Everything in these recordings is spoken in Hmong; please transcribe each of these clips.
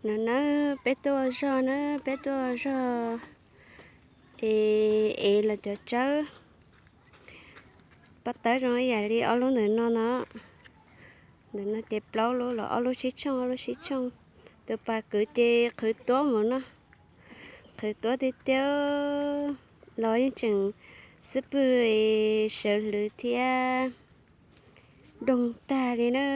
No na, peb tuaj ua zog na, peb tuaj ua zog es ev los cov tsawb. Pob tawb zoo ib yam li ob lub ntawm no no. Ntawm no ces plaub lub los ob lub sib tshooj ob lub sib tshooj. Tus pas kwv ces qhwv tuab mus no, qhwv tuab tiag tiag. Los yeej tseem xub pwg, sawv hlwv thiab doog tag li na.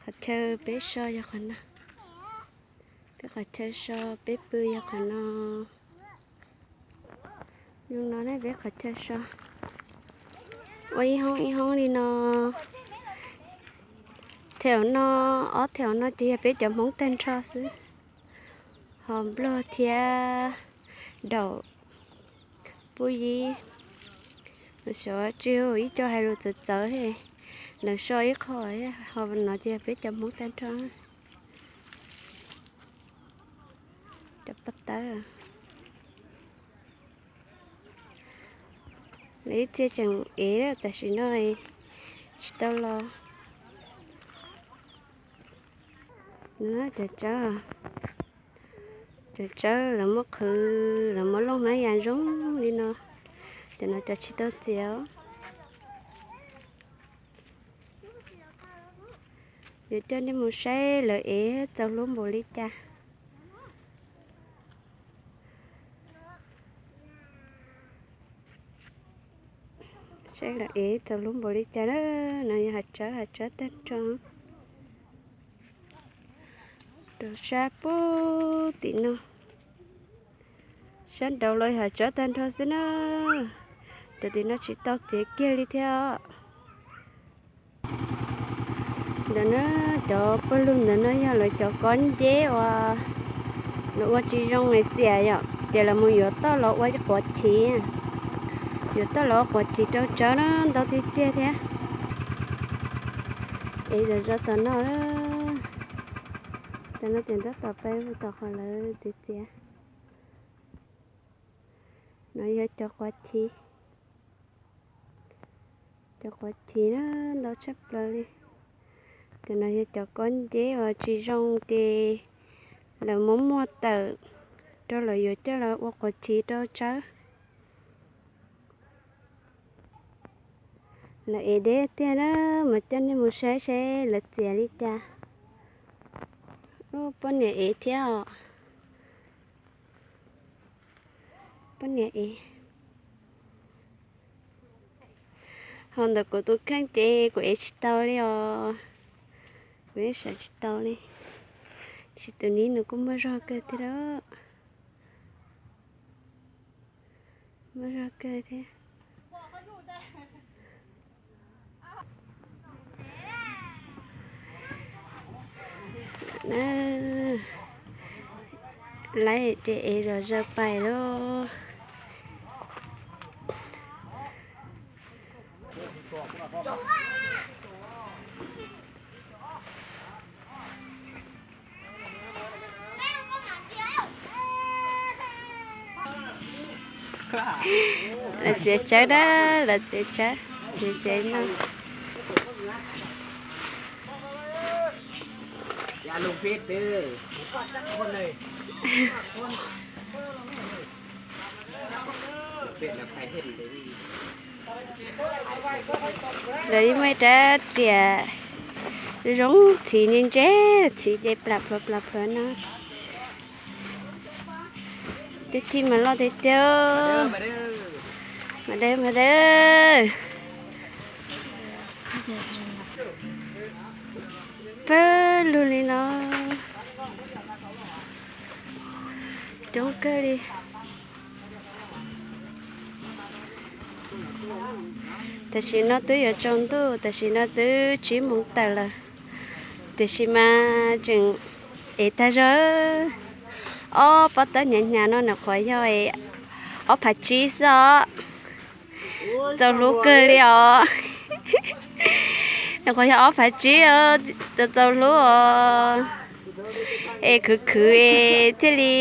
Qhov chaw peb so yog qhov no. Peb qhov chaw so peb pw yog qhov no. Zoo no ne, peb qhov chaw so ua ib hoob ib hoob li no. Thaum no, ob thaum no ces yog peb cov Hmoob tag nrho xwb, ho Nplog thiab Daum, Pub Yib. Xyov tsis, ib co hais lus txawv txawv, lawv so ib qho, ho no ces yog peb cov Hmoob tag nrho. Cov pob tawb, lawv ib txhia tseem ev tam sim no tsis tau los. Cov tsawb, cov tsawb lawv muab qhwv, lawv muab looj hnab yas zoo li no. Cov no cov tsis tau txiav os. Yuav coj nej mus saib lawv ev txaus hlub npaum li cas. Saib lawv ev txaus hlub npaum li cas na. No yog hav tsawb, hav tsawb tag nrho. Rau sab pub tim no, sab nraud los hav tsawb tag nrho xwb na. Cov tim no tsis tau txiav kiag li thiab. Ntawm na, cov pawg lug ntawm no yog lawv cov kob nceb uas lawv ua tsis zoo es xiam yom, ces lawv mus yuav toj los ua quav chiv. Yuav toj los ua quav chiv rau tsawb na, ntau tiag tiag thiab. Es zov zov tom no, tom no ces tab tom peb hu tom qhov lawv txiav txiav. No yog cov quav chiv, cov quav chiv na, ntau tshaj plaws li. Cov no yog cov kob nceb uas tsis zoo ces lawv muab muag tawm rau lawv yuav coj los ua quav chiv rau tsawb. Lawv ev deb tiag na, mas coj nej mus saib seb lawv txiav li cas. Ub, poj niam ev thiab os. Poj niam ev. Ho ntawm kuv tus kheej ces kuv ev tsis tau li os. Kuv yeej sawv tsis tau li. Tab sis tus nib nws kuj muaj zog kawg thiab lauj. Muaj zog kawg thiab. Lawv ces ev zom zaws pais lauj. Lawv txiav tsawb na, lawv txiav tsawb, txiav txiav no. Lawv yeej muaj ib rab riam zoo txhiv ntse ntse, txhiv ces plam plhuav plam plhuav no. Tib thij mas loj tiag tiag. Mas dawb mas dawb. Pawg lug li no. Coob kawg li. Tam sim no twb yuav tsaus ntuj, tam sim no twb tsib moos tawm lawm. Tiam sis mas tseem ev tag zog. Ob pob tawb hnyav hnyav no nws qhuav yog ob phav tsib xwb os. Txaus hlub kawg li os. Nws qhuav yog ob phav tsib, txaus txaus hlub os. Es khwv khwv es thiaj li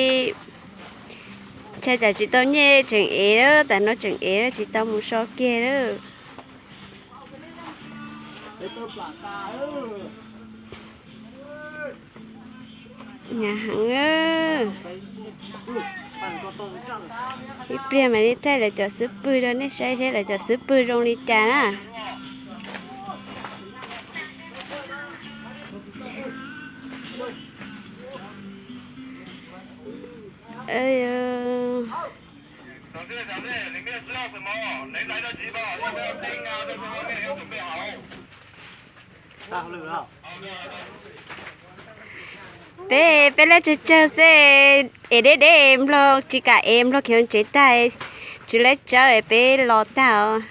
ntshai tsam tsis tau nyiaj tseem ev, tam no tseem ev tsis tau mus so kiag lawm. Hnyav heev. Ib pliag mam li thaij lawv cov xub pwg rau nej saib seb lawv cov xub pwg zoo li cas na. Peb, peb lab tsawg tsawg xwb, es deb deb nplog tsis kam es nplog khiav tsev tag, tsis lab tsawb es peb los tag os.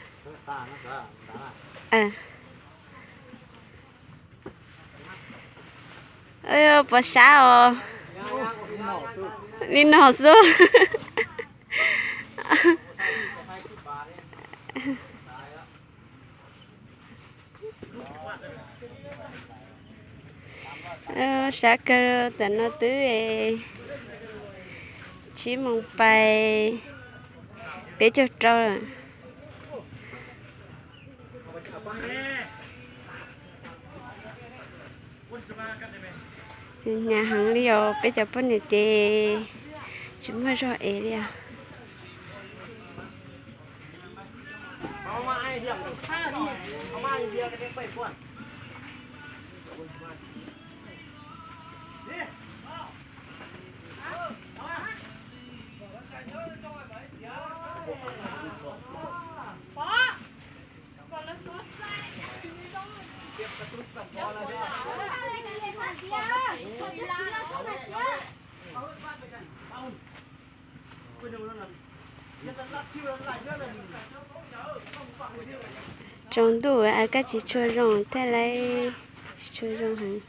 Puas sab os? Li no xwb. Sab kawg, tam no twb tsib moos pais peb caug rau. Hnyav heev li os, peb cov poj niam ces tsis muaj zog ev li os. Tsaus ntuj kab tsis tshua zoo, thaij laib tsis tshua zoo heev.